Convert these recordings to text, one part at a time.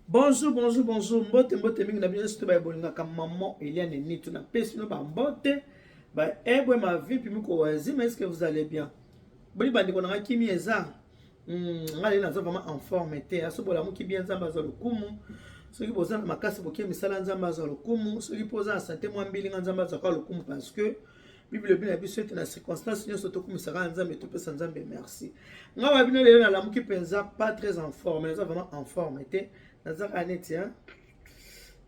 Bonjour, bonjour, bonjour. Mbote, mbote mingi na bino nyonso to baye bolingaka maman Eliane Nitu. Napesi bino ba mbote. Ba ebwe ma vie puis miko wazima, est-ce que vous allez bien? Boni bandeko na nga kimi eza. Nga lelo naza vraiment en forme te. Aso bolamuki bien Nzambe azwa lokumu. Soki boza na makasi bokie misala Nzambe azwa lokumu. Soki mpo oza na sante mwa mbilinga Nzambe azwa kaka lokumu parce que Bible elobi na biso ete na circonstance nyonso tokumisaka Nzambe, topesa Nzambe merci. Nga wa bino lelo nalamuki mpenza pas très en forme, naza vraiment en forme te. Naza kaka neti hein,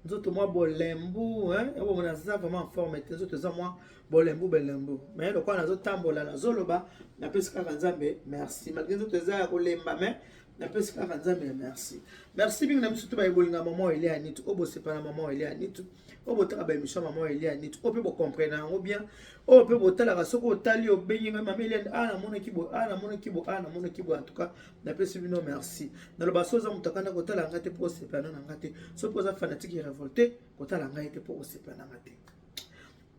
nzoto mwa bolembu hein, yango naza vraiment en forme te, nzoto eza mwa bolembu belembu. Mais lokola nazotambola nazoloba, napesi kaka Nzambe merci. Malgré nzoto eza ya kolemba mais napesi kaka Nzambe merci. Merci mingi na biso to baye bolinga maman Elia Nitu, oyo bosepana maman Elia Nitu, oyo botaka ba émission maman Elia Nitu, oyo mpe bocomprene yango bien, oyo mpe botalaka soki otali obengi ngai mama Elia, ah namonaki boye, ah namonaki boye, ah namonaki boye. En tout cas napesi bino merci. Naloba soki oza moto akanda kotala ngai te mpo osepana na ngai te, soki mpe oza fanatique révolté kotala ngai te mpo osepana na ngai te.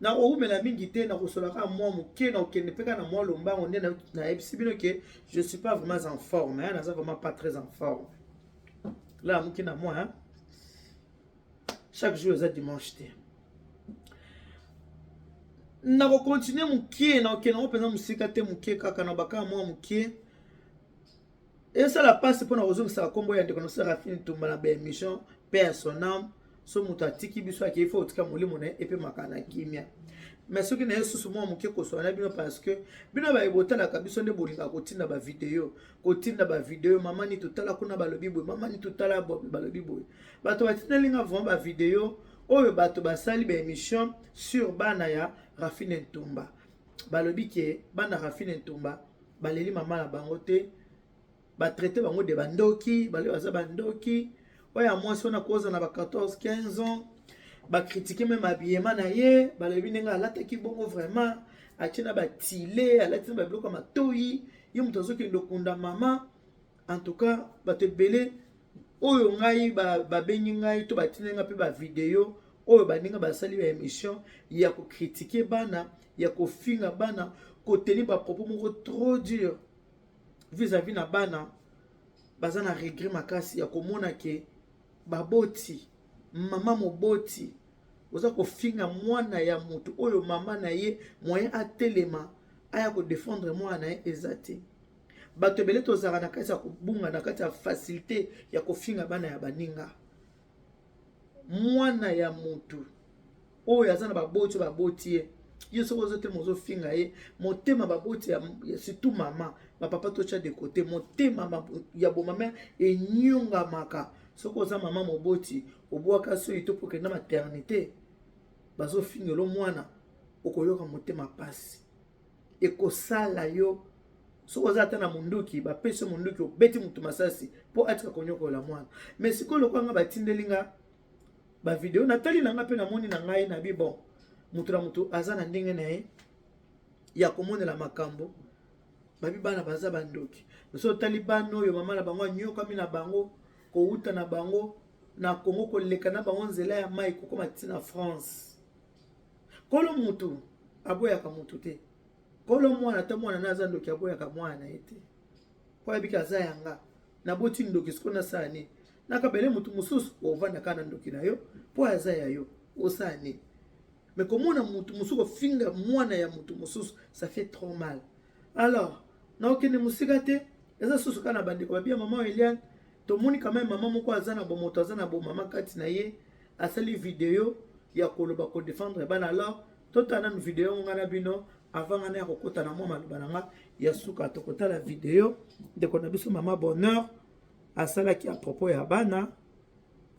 Nakowumela mingi te, nakosola kaka mwa moke, nakokende mpe kaka na mwa lombango nde nayebisi bino ke je suis pas vraiment en forme, hein, naza vraiment pas très en forme. La moke na mwa, hein. Chaque jour eza dimanche te. Nakokontinue moke, nakokende yango mpenza mosika te, moke kaka na bakaka mwa moke. Esala mpasi mpona kozongisaka nkombo ya ndeko na biso Rafine Ntumba na baémission mpe ya son âme. So moto atiki biso akei, fo otika molimo na ye epemaka na kimia. Mais soki na ye susu mwa moke kosola na bino parce que bino baye botalaka biso nde bolingaka kotinda bavideo, kotinda bavideo mama ni totala kuna balobi boye, mama ni totala balobi boye. Bato batindeli nga vraiment bavideo oyo bato basali baémission sur bana ya Rafine Ntumba. Balobi ke bana Rafine Ntumba baleli mama na bango te, batraite bango de bandoki, balobi baza bandoki. Oyo ya mwasi wana koza na ba 14 15 ans, bakritike meme habillement na ye, balobi ndenge alataki bongo vraiment atie na batile, alati na babiloko ya matoyi, ye moto azokende okunda mama. En tout cas bato ebele oyo ngai babengi ngai to batindeli ngai mpe bavideo oyo baninga basali ba émission ya kokritike bana, ya kofinga bana, koteni bapropos moko trop dur vis-à-vis na bana, baza na regret makasi ya komona ke baboti, mama moboti oza kofinga mwana ya motu oyo mama na ye moyen atelema aya kodefendre mwana na ye eza te. Bato ebele tozalaka na kati ya kobunga, na kati ya facilité ya kofinga bana ya baninga. Mwana ya motu oyo aza na baboti oyo baboti ye, yo soki ozotelema ozofinga ye, motema baboti ya, surtout mama, bapapa totya de côté, motema ya bomama enyongamaka. Soki oza mama moboti, obwaka soyi to mpo okenda maternité, bazofingela mwana, okoyoka motema pasi, ekosala yo. Soki oza ata na munduki, bapesi yo munduki, obeti motu masasi mpo atika konyokola mwana. Mais sikoyo lokola nga batindeli nga bavideo, natali na nga mpe namoni na ngai na bi bon, motu na motu aza na ndenge na ye ya komonela makambo. Babi bana baza bandoki. So otali bana oyo mama na bango anyokami na bango, kowuta na bango na Congo, koleka na bango nzela ya mai kokoma ntina France. Kolo mutu aboyaka mutu te. Kolo mwana ata mwana na aza ndoki aboyaka mwana na ye te, po ayebiki aza yanga naboti ndoki, sikoyo nasala nini? Nakabele mutu mosusu, ovanda kaka na ndoki na yo po aza ya yo, osala nini? Mais komona mutu mosusu kofinga mwana ya mutu mosusu, ça fait trop mal. Alors naokende mosika te, eza susu kaka na bandeko babia mama Eliane. Tomoni quand même mama moko aza na bomoto, aza na bomama kati na ye, asali video ya koloba kodefendre bana. Alors totala nanu video yango ngai na bino avant ngai na ya kokota na mwa maloba na nga ya suka. Tokotala video ndeko na biso mama Bonheur asalaki à propos ya bana.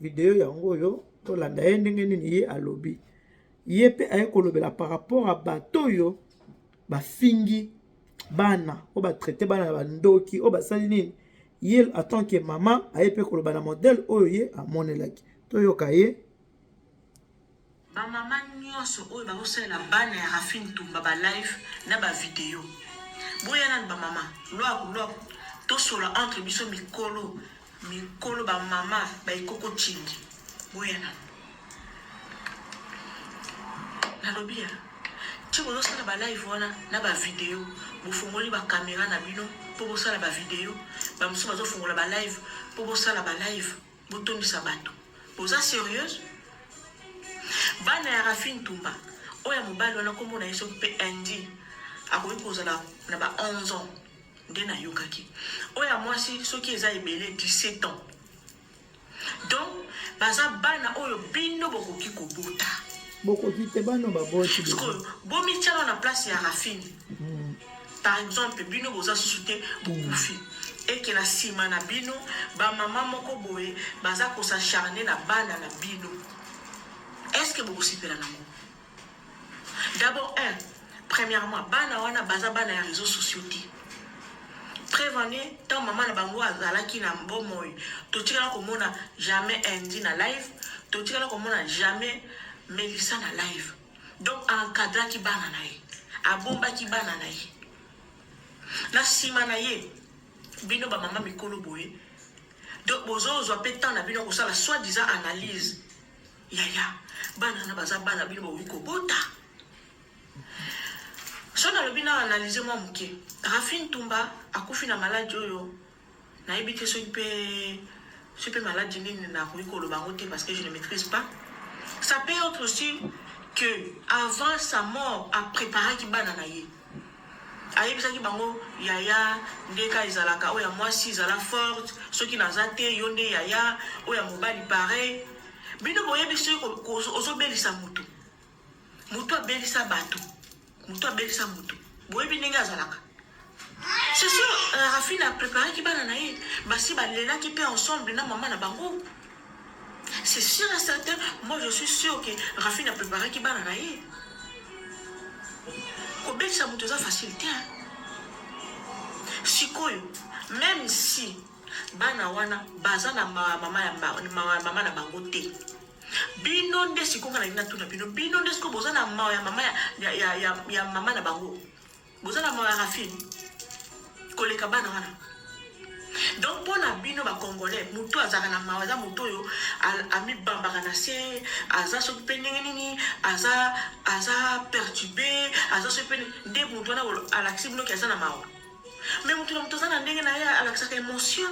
Video yango oyo tolanda ye ndenge nini ye alobi, ye mpe aye kolobela par rapport a bato oyo bafingi bana, oyo batraite bana na bandoki, oyo basali nini. Ye en tant que mama aye mpe koloba na modèle oyo ye amonelaki. Toyoka ye. Bamama nyonso oyo bazosalela bana ya Rafine Tumba ba live na ba video, boya nanu bamama, lwaku lwaku tosola entre biso mikolo mikolo, bamama baekoko cingi, boya nanu. Nalobi ya ti bozosala ba live wana na ba video, bofongoli ba kamera na bino mpo bosala ba video, bamosusu bazofongola ba live mpo bosala ba live. Botondisa bato. Boza sérieuse? Bana ya Rafine Tumba, oyo ya mobali wana kombo na ye soki mpe Andy, akoki kozala na ba 11 ans nde nayokaki. Oyo ya mwasi soki eza ebele 17 ans. Donc baza bana oyo bino bokoki kobota. Bokoki te, bana baboti. Sikoyo bomitiana na place ya Rafine. Par exemple, bino boza susu te, bokufi. Eke na nsima na bino bamama moko boye baza kos'acharner na bana na bino, est ce que bokosepela nango? D'abord un, premièrement, bana wana baza bana ya réseaux sociaux te. Preuve, ntango mama na bango azalaki na bomoi, totikala komona jamais Andy na live, totikala komona jamais Melissa na live. Donc encadraki bana na ye, abombaki bana na ye na nsima na ye. Bino bamama mikolo boye, donc bozozwa mpe temps na bino kosala soi disant analyse. Yaya, bana na baza bana bino bakoki kobota. So nalobi na analyse mwa moke, Rafine Tumba akufi na maladi oyo nayebi te soki mpe maladi nini, nakoki koloba yango te parce que je ne maîtrise pas. Ça peut être aussi que avant sa mort apréparaki bana na ye, ayebisaki bango: "Yaya, ndeka ezalaka, oyo ya mwasi ezala forte, soki naza te, yo nde yaya." Oyo ya mobali pareil. Bino boyebi soki ozobelisa motu, motu abelisa bato, motu abelisa motu, boyebi ndenge azalaka. C'est sûr, Rafine apréparaki bana na ye, basi balelaki mpe ensemble na mama na bango. C'est sûr et certain, moi je suis sûr que Rafine apréparaki bana na ye. Kobelisa moto eza facile te. Sikoyo, même si bana wana baza na mama ya mama na bango te, bino nde sikoyo, nga nalingi natuna bino, bino nde sikoyo boza na mawa ya mama ya mama na bango, boza na mawa ya Rafine koleka bana wana? Donc mpo na bino bacongolais, motu azalaka na mawa eza motu oyo amibambaka na se, aza soki mpe ndenge nini, aza perturbé, aza soki mpe nde motu wana alakisi binoki aza na mawa. Mais motu na moto aza na ndenge na ye alakisaka émotion,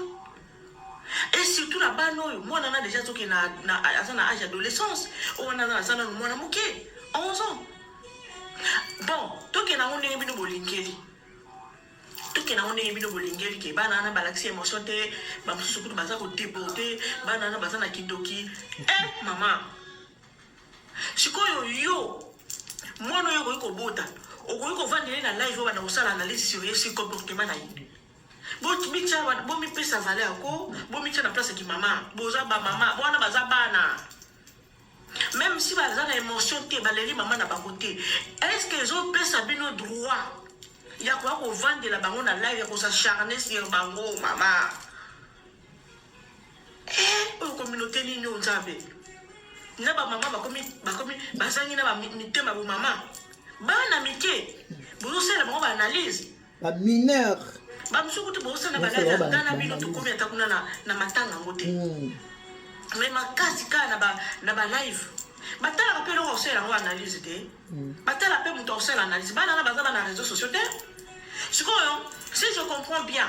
et surtout na bana oyo mwana na déjà soki aza na âge adolescence, oyo wana aza nanu mwana moke, 11 ans. Bon, tokende yango ndenge bino bolingeli, tokende yango ndenge bino bolingeli ke bana wana balakisi émotion te, bamosusu kutu baza kodéborder, bana wana baza na kindoki. E mama, sikoyo yo mwana oyo okoki kobota, okoki kovandele na live oyo banda kosala analyse sur ye, sur comportement na ye? Bomitya, bomipesa valeur ko, bomitya na place ya kimama. Boza bamama, wana baza bana. Même si baza na émotion te, baleli mama na bango te, est ce que ezopesa bino droit ya koya kovandela bango na live, ya kos'acharner sur bango? Mama, eh, oyo communauté nini oyo? Nzambe, na bamama bakomi bazangi na mitema bomama. Bana mike bozosala bango baanalyse. Bamineur. Bamosusu kutu bozosala balive nga na bino, tokomi ata kuna na matanga yango te, mais makasi kaka na balive. Batalaka mpe eloko akosala yango analyse te, batala mpe moto akosala analyse. Bana na baza bana réseaux sociaux te. Sikoyo, si je comprends bien,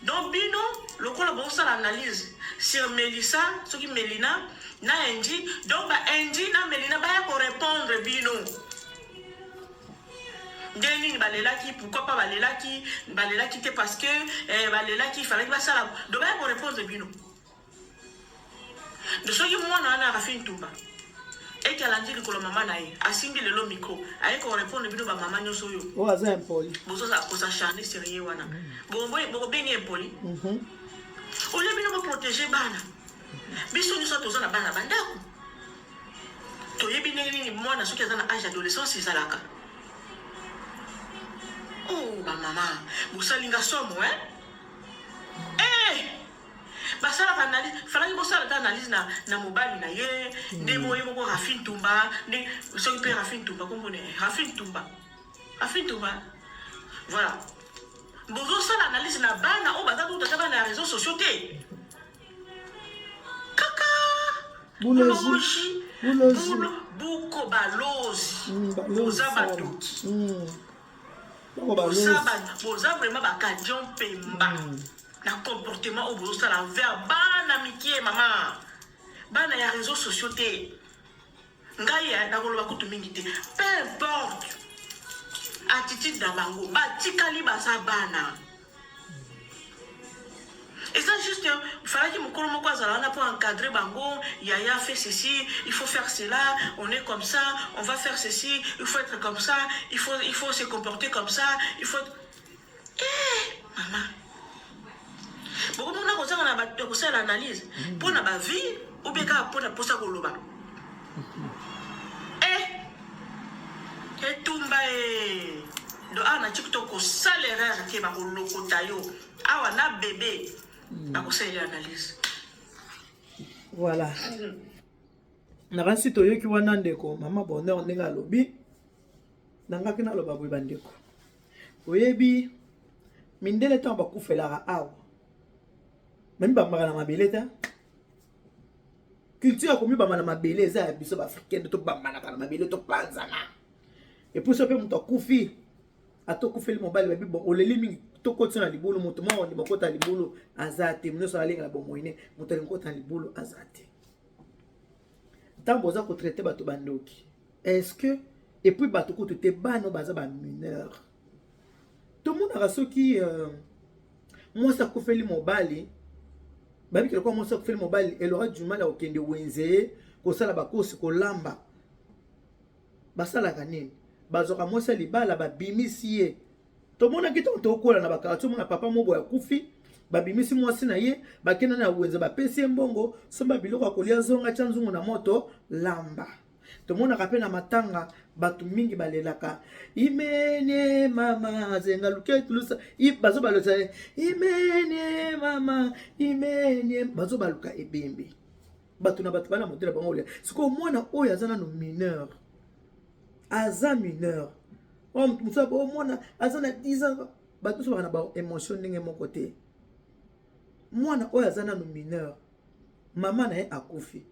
donc bino lokola bosala analyse sur Melissa, soki Melina na Andy, donc ba Andy na Melina baya korépondre bino nde nini balelaki? Pourquoi pas balelaki? Balelaki te parce que balelaki, falaki basala. Donc baya korépondre bino de soki mwana wana Rafi Ntumba eke alandi likolo mama na ye, asimbi lelo micro, aye korépondre bino bamama nyonso oyo. Oyo aza impoli. Bozoza kos'acharner sur ye wana, bokobengi impoli. Olie bino boprotéger bana. Biso nyonso toza na bana bandako, toyebi ndenge nini mwana soki aza na âge adolescence ezalaka. Oh, bamama, bosalinga somo, eh? Eh! Basalaka analyse, falaki bosala ta analyse na mobali na ye nde boye moko Rafi Ntumba nde soki mpe Rafi Ntumba kombone Rafi Ntumba, Rafi Ntumba, voilà. Bozosala analyse na bana oyo baza kutu ata bana ya réseaux sociaux te, kaka bulozi. Bulozi, buko balozi. Boza badoki. Boza vraiment bakadion pemba na comportement oyo bozosala envers bana mike. te, mama, bana ya réseaux sociaux te. Ngai ya nakoloba kutu mingi te. Peu importe attitude na bango, batikali baza bana. Eza juste falaki mokolo moko azala wana mpo encadrer bango. Yaya, fait ceci, il faut faire cela, on est comme ça, on va faire ceci, il faut être comme ça, il faut se comporter comme ça, il faut. Eh, mama, bokomona kozanga na bato ya kosala analyse mpo na bavie ou bien kaka mpo na mposa koloba. Eh, etumba e do awa na TikTok, kosala erreur te, bakolokota yo awa na bebe, bakosalela analyse. Voilà, nakasi toyoki wana ndeko mama Bonheur ndenge alobi. Nangaki naloba boye, bandeko, oyebi mindele ntango bakufelaka awa, bamibambaka na mabele te. Culture ya komibamba na mabele eza ya biso baafricain nde tobambanaka na mabele, topanzana. Et puis so mpe moto akufi, ata okufeli mobali, babi bon, oleli mingi, tokotisa na libulu. Moto moko ondima okota libulu aza te. Nyonso alengela bomoi ne moto alingi okota na libulu aza te. Ntango boza kotraiter bato bandoki, est-ce que, et puis bato kutu te, bana baza bamineur, tomonaka soki mwasi akufeli mobali, babiki lokola mwasi akufeli mobali, elle aura du mal ya kokende wenze ye kosala bakosi, kolamba. Basalaka nini? Bazwaka mwasi ya libala, babimisi ye. Tomonaki ntango tokola na baquartier, omona papa moko boye akufi, babimisi mwasi na ye, bakenda na wenze, bapesi ye mbongo, somba biloko ya kolia, zonga, tia nzungu na moto, lamba. Tomonaka mpe na matanga, bato mingi balelaka imene mama azenga luketulusa, bazobaluka imene mama imene, bazobaluka ebembe. Bato na bato bana modele bango olia. Sikoyo mwana oyo aza nano mineur, aza mineur, mosu omona aza na 10 ans. Bato nyonso baka na baémotion ndenge moko te. Mwana oyo aza nano mineur, mama na ye akufi,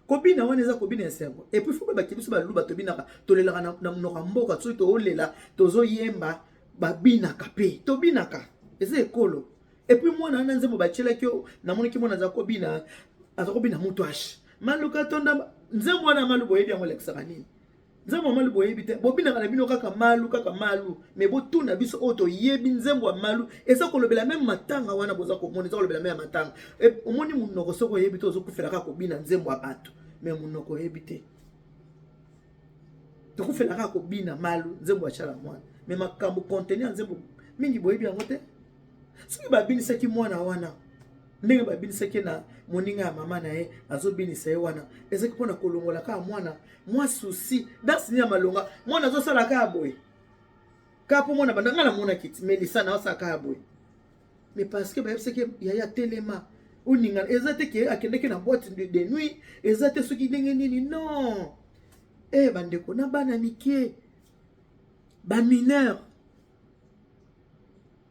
kobina wana eza kobina esengo. Et puis faut baki biso baluba tobinaka, tolelaka na monoko ya mboka. Soki toolela, tozoyemba, babinaka mpe tobinaka, eza ekolo. Et puis mwana wana, nzembo batielaki yo, namonaki mwana aza kobina, aza kobina mutu ashe maluka tonda. Nzembo wana malu, boyebi yango elakisaka nini? Nzembo ya malu boyebi te, bobinaka na bino kaka malu, kaka malu. Mais botuna biso oyo toyebi, nzembo ya malu eza kolobela même matanga wana boza komona, eza kolobela même ya matanga. Omoni monoko, soki oyebi te, ozokufela kaka kobina nzembo ya bato, mais monoko oyebi te, tokufela kaka kobina malu, nzembo ya Tshala Mwana. Mais makambo contenu ya nzembo mingi boyebi yango te. Soki babinisaki mwana wana ndenge babinisaki na moninga ya mama na ye, azobinisa ye wana, ezalaki mpona kolongola kaka mwana mwa souci. Danse nini ya malonga mwana azosala kaka boye, kaka mpo mwana banda? Ngai namonaki ti Melisa na asala kaka boye, mais parce que bayebisaki yaya telema, oningana. Eza te ke akendeki na boîte de nuit, eza te soki ndenge nini, non. E bandeko, na bana mike, bamineur,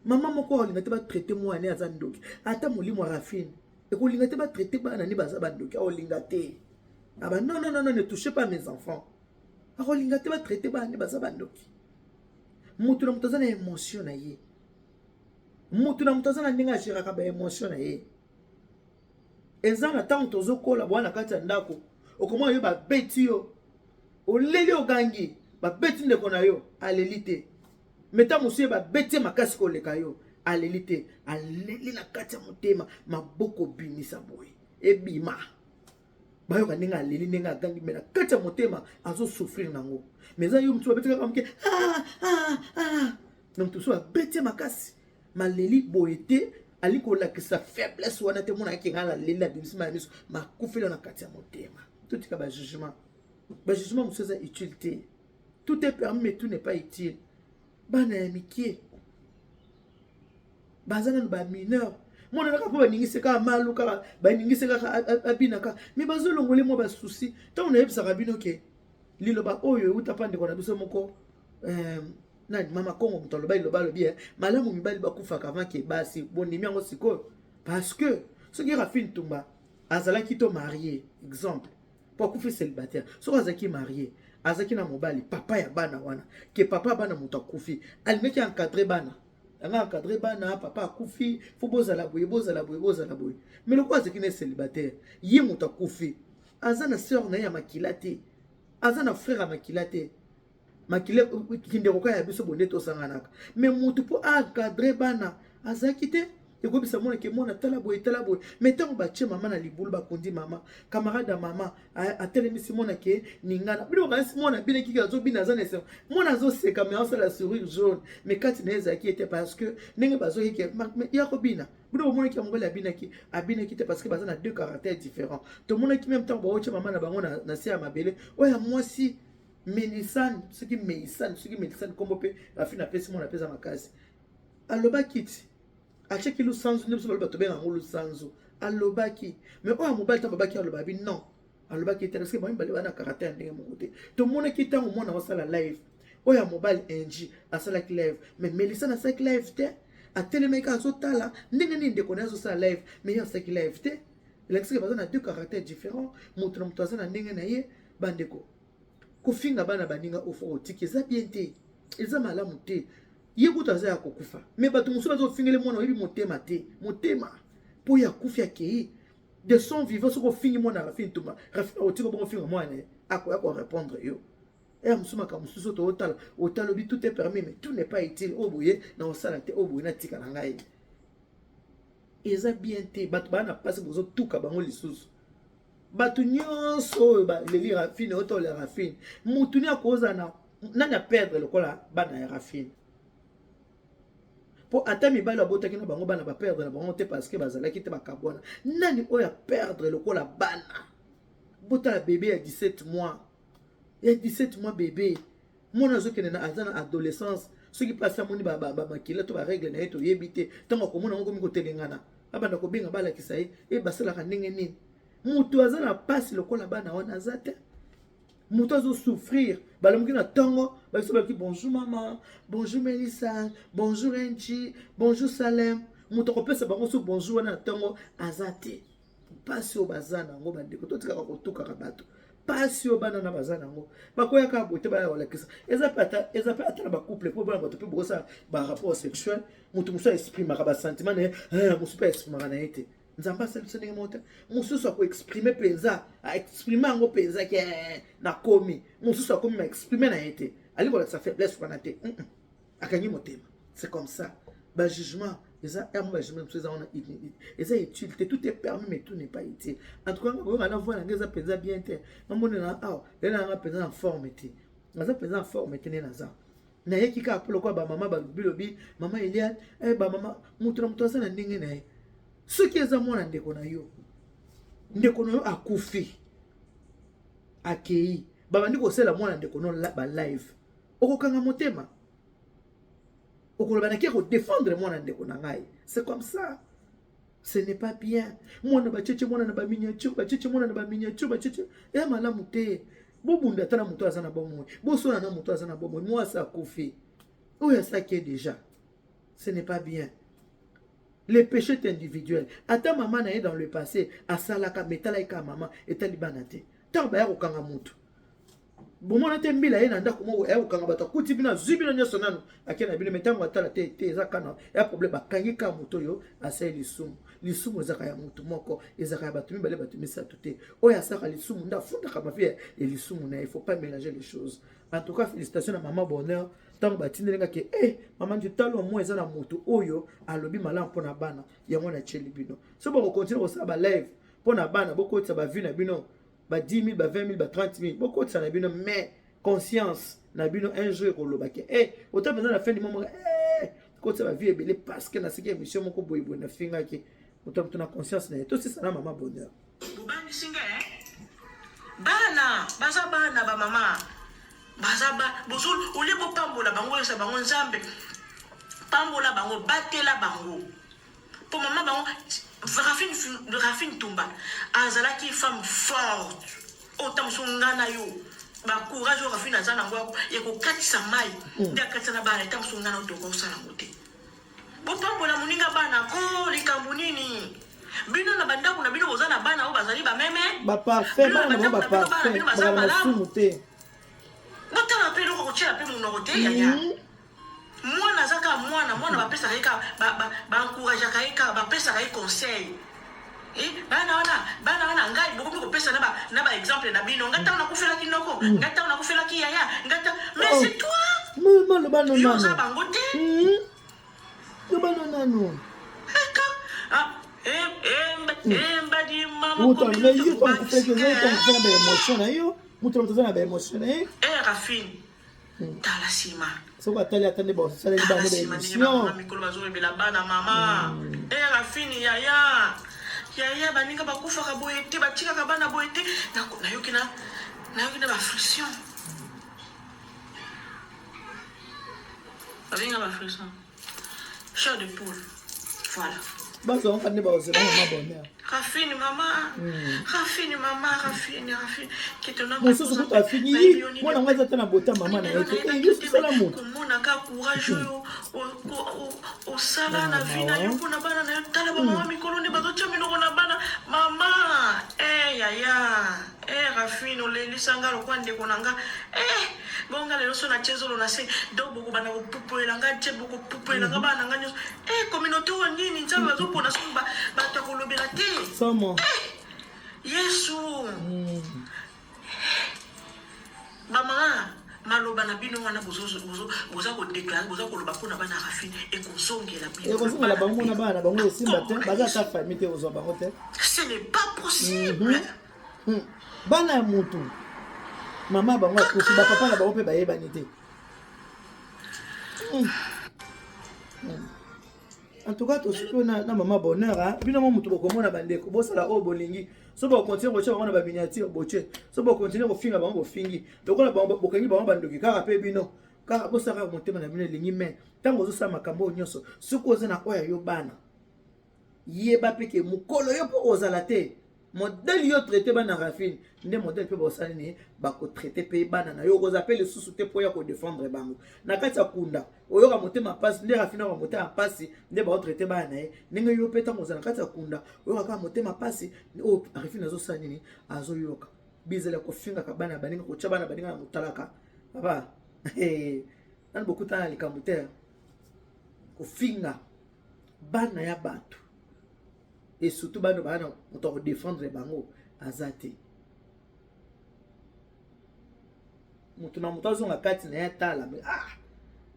mama moko akolinga te batraiter mwana ne aza ndoki. Ata molimo ya Rafine ekolinga te batraiter bana ne baza bandoki, akolinga te. Aba non, non, non, non, ne touchez pas mes enfants. Akolinga te batraiter bana ne baza bandoki. Moto na moto aza na émotion na ye, moto na moto aza na ndenge agéraka baémotion na ye. Eza na ntango tozokola bwana na kati ya ndako, okomona yo babeti yo, oleli, ogangi. Babeti ndeko na yo, aleli te. Mais ntango mosusu ye babeti ye makasi koleka yo, aleli te, aleli na kati ya motema, maboko bimisa boye, ebima, bayoka ndenge aleli, ndenge agangi, mais na kati ya motema azosouffrir nango. Mais eza yo mosusu babeti kaka moke, ah, ah, ah. Na moto mosusu babeti ye makasi, maleli boye te, ali kolakisa faiblesse wana te. Monaki ngai naleli, nabimisi ma ya miso, makufeli na kati ya motema. Totika bajugement, bajugement mosusu eza utile te. Tout est permis, mais tout n'est pas utile. Bana ya mike baza nanu bamineur, mwana kaka mpo baningisi kaka malu, kaka baningisi kaka, abinaka, mais bazolongole mwa basusi. Ntango nayebisaka bino ke liloba oyo euta mpa ndeko na biso moko, nani, mama Kongo, moto aloba liloba, alobi malamu mibali bakufaka avant ke basi. Bondimi yango sikoyo, parce que soki Rafine Tumba azalaki to marié, exemple, po akufi célibataire, soki azalaki marié, azalaki na mobali, papa ya bana wana, ke papa ya bana moto akufi, alingaki encadrer bana. Anga encadre bana, papa akufi, faut bozala boye, bozala boye, bozala boye. Mais lokola azalaki na célibataire, ye moto akufi, aza na sœur na ye ya makila te, aza na frère ya makila te. Makila kindeko kaka ya biso bonde tosanganaka. Mais moto mpo encadre bana azalaki te. Ekobisa mwana ke mwana tala boye, tala boye. Mais ntango batie mama na libulu, bakundi mama, camarade ya mama atelemisi mwana ke ningana. Bino bakanisi mwana abinaki kaka, azobina, aza na esengo. Mwana azoseka, mais azosala sourire jaune, mais kati na ye ezalaki ete parce que ndenge bazoki ke ya kobina. Bino bomonaki ya mobali abinaki, abinaki te, parce que baza na deux caractères différents. Tomonaki même ntango baotia mama na bango na se ya mabele, oyo ya mwasi Melisane, soki Meisane, soki Melisane, nkombo mpe Rafine apesi mwana apesa makasi, alobaki ti atiaki lusanzu nde biso baloba tobenga yango lusanzu. Alobaki, mais oyo ya mobali, ntango babaki aloba bi non, alobaki te, parce que bango mibale bana caractère ya ndenge moko te. Tomonaki ntango mwana osala live, oyo ya mobali Angie asalaki live, mais Melisane asalaki live te. Atelemaki, azotala ndenge nini ndeko na ye azosala live, mais ye asalaki live te. Elakisaki baza na deux caractères différents, moto na moto aza na ndenge na ye. Bandeko, kofinga bana baninga ofo otiki eza bien te, eza malamu te. Ye kutu aza ya kokufa, mais bato mosusu bazofingele mwana, oyebi motema te, motema mpo ye akufi, akei de son vivant. Soki ofingi mwana Rafine Tumba, Rafine akotika bongo ofinga mwana ye, akoya korépondre yo. Eya mosusu, makambo mosusu tootala, otalobi tout est permis mais tout n'est pas utile. Oyo boye na osala te, oyo boye natika na ngai, eza bien te. Bato baa na mpasi, bozotuka bango lisusu. Bato nyonso oyo baleli Rafine, oyo tolela Rafine, motu ni akozala na nani aperdre lokola bana ya Rafine? Mpo ata mibali abotaki na bango bana, baperdre na bango te, parce que bazalaki te, bakabwana. Nani oyo aperdre lokola bana? Botala bébé ya 17 mois, ya 17 mois, bébé mwana azokende na, aza na adolescence. Soki mpasi amoni bamakila to barègle na ye, toyebi te ntango akomona yango, komi kotelengana, abanda kobenga balakisa ye e basalaka ndenge nini. Moto aza na mpasi lokola bana wana aza te. Moto azosouffrir, balamuki na ntongo, babiso baloki bonjour mama, bonjour Melissa, bonjour Enchi, bonjour Salem. Moto akopesa bango so bonjour wana na ntongo aza te. Mpasi oyo baza nango, bandeko, totikaka kotukaka bato. Mpasi oyo bana na baza nango, bakoyaka boye te, baya kolakisa. Eza mpe ata na bacouple, mpo bana bato mpe bokosala barapport sexuel, moto mosusu aexprimaka basentiment na ye, mosusu mpe aexprimaka na ye te. Nzambe asali biso ndenge moko te. Mosusu akoexprime mpenza, aexprime yango mpenza ke nakomi. Mosusu akomi ma exprime na ye te, alingi kolakisa faiblesse wana te, akangi motema. C'est comme ça. Bajugement eza yango, bajugement mosusu eza wana, eza utile te. Tout est permis mais tout n'est pas utile. En tout cas, nga boyoka na voix na ngai eza mpenza bien te. Namonela awa lelo nanga mpenza na forme te, naza mpenza na forme te. Nde naza nayeki kaka mpo lokola bamama balobi lobi mama Eliane, bamama, moto na moto aza na ndenge na ye. Soki eza mwana ndeko na yo, ndeko na yo akufi, akei, babandi kosala mwana ndeko no balive, okokanga motema, okoloba nake kodéfendre mwana ndeko na ngai. C'est comme ça, ce n'est pas bien. Mwana bacheche, mwana na baminiature, bacheche mwana na baminiature, bacheche, eya malamu te. Bobunda ata na moto aza na bomoi, bosona na moto aza na bomoi. Mwasi akufi, oyo asaki déjà, ce n'est pas bien. Le péché est individuel. Ata mama na ye dans le passé asalaka, mais etalaki kaka mama, etali bana te. Ntango baya kokanga motu, bomona te mbila ye na ndako moko, aya kokanga bato, akuti bino, azwi bino nyonso, nano ake na bino. Mais ntango atala te te, eza kana ya problème, bakangi kaka moto oyo asali lisumu. Lisumu ezaka ya motu moko, ezaka ya bato mibale, bato misato te. Oyo asalaka lisumu nde afundaka mafi ya lisumu na ye. Faut pas mélanger les choses. En tout cas, félicitation na mama Bonheur. Ntango batindeli ke e mama ndio talo mwa eza na moto oyo alobi malamu mpona bana yango, natieli bino. So bokocontinuer kosala balive mpona bana, bokotisa bavue na bino ba 10 000, ba 20 000, ba 30 000, bokotisa na bino, mais conscience na bino un jour ekoloba ke e ota mpenza na fin du mois moko kotisa bavue ebele, parce que nasiki émission moko boyeboye, nafingaki moto. Moto na conscience na ye. Tosisa na mama Bonheur. Bobangisi nga. Bana baza bana, bamama baza ba bozo olie, bopambola bango, oyesa bango Nzambe pambola bango, batela bango. Mpo mama bango Rafine Tumba azalaki femme forte. Oyo ta mosusu nga na yo, bacourage oyo Rafine aza nango ya kokatisa mai nde akatisa na bana, eta mosusu nga na yo tokosala yango te. Bopambola moninga bana ko likambo nini? Bino na bandako na bino boza na bana oyo bazali bameme baparfait, bana na bango baparfait, bazala masumu te. Botala mpe eloko kotiela mpe monoko te, yaya. Mwana aza kaka mwana, mwana. Mwana bapesaka ye kaka, ba encourageaka ye kaka, bapesaka ye conseil. Eh, bana wana, bana wana, ngai bokomi kopesa na ba exemple na bino. Ngai ntango nakufelaki noko, ngai ntango nakufelaki yaya, ngai ntango, mais Oh. c'est toi. Maloba no Yo oza nano. bango te. Loba no nano. Eka. Ah, eh, eh, eh, mbadi mama. Moto mais yo to akufelaki, yo to akufela ba émotion na yo. Moto na moto aza na ba émotion na ye. Eh, Rafine, tala nsima. Soki atali ata nde basaleli Tala bango nsima ndenge ba émission. bamama mikolo bazolobela bana mama. Eh, Rafine, yaya, yaya, baninga bakufaka boye te, batikaka bana boye te. Nayoki na ba frisson, babenga ba frisson, chair de poule, voilà. Bazwaka nde bazela mama bonheur. Rafine mama, Rafine mama, Rafine, Rafine. Mosusu kutu afingi yi mwana ngo aza te na bota mama na ye te. Eh, yo sosala moto. Komonaka courage oyo osala na vie na yo mpona bana na yo. Tala bamama mikolo nde bazotia minoko na bana mama. E yaya, e Rafine, olelisanga lokwa ndeko na nga. E bonga lelo so natie zolo na se, donc bokobanda kopupolela nga tie, bokopupolela nga bana na nga nyonso. E communauté oyo nini? Nzambe bazopona soki bato ya kolobela te. Somo. Yesu. Bamama, maloba na bino wana boza ko déclarer, boza koloba mpona bana Rafine, ekozongela bino. Ekozongela bango na bana na bango, esimba te. Baza ata famille te, kozwa bango te. Ce n'est pas possible. Bana ya motu, mama bango akufi, bapapa na bango mpe bayebani te. En tout cas, tosuki oyo na mama Bonheur. Bino mo motu bokomona, bandeko, bosala oyo bolingi. So bo continuer kotia bango na ba miniature, botie. So bo continuer kofinga bango, bofingi. Lokola bokangi bango bandoki kaka mpe bino kaka bosala kaka motema na bino elingi. Mais ntango ozosala makambo oyo nyonso, soki oza na oyo ya yo bana, yeba mpe ke mokolo yo mpo kozala te. Modèle yo traiter bana Rafine, nde modèle mpe bosali nini, bako traiter mpe bana na yo. Okozala mpe lisusu te mpo ya ko défendre bango na kati ya kunda. Oyoka motema mpasi nde Rafine oyoka motema mpasi nde bao traiter bana na ye. Ndenge yo mpe ntango ozala na kati ya kunda, oyoka kaka motema mpasi oyo Rafine azosala nini, azoyoka bizala kofingaka bana baninga, kotya bana baninga na motalaka. Papa nani bokutana na likambo te, kofinga bana ya bato, et surtout bana baa na moto ako défendre bango aza te. Moto na moto azonga kati na ye, atala: ah,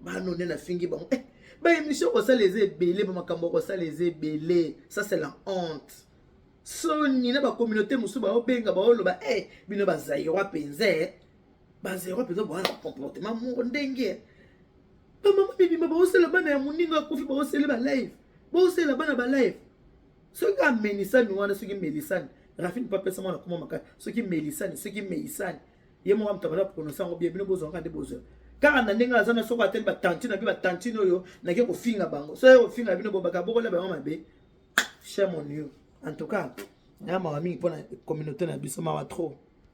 bana nde nafingi bango. Eh, ba émission kosala eza ebele, bamakambo kosala eza ebele. Ça, c'est la honte, soni na ba communauté mosusu baobenga, baoloba: e bino bazaïrois mpenza, bazaïrois mpenza, boza na comportement moko ndenge bamama mibimba baosala bana ya moninga akufi, baosele ba live, baosela bana ba live. Soki amelisani wana, soki melisani, Rafine mpo apesa mwana koma makasi, soki melisani, soki meisani, ye moko moto abanda prononce yango bien. Bino bozwaka nde bozwa kaka na ndenge aza na. Soki ateli ba tantine na bi ba tantine oyo nake kofinga bango, soki kofinga bino bobaka bokola bango mabe. Shame on you. En tout cas, naya mawa mingi mpona communauté na biso, mawa trop.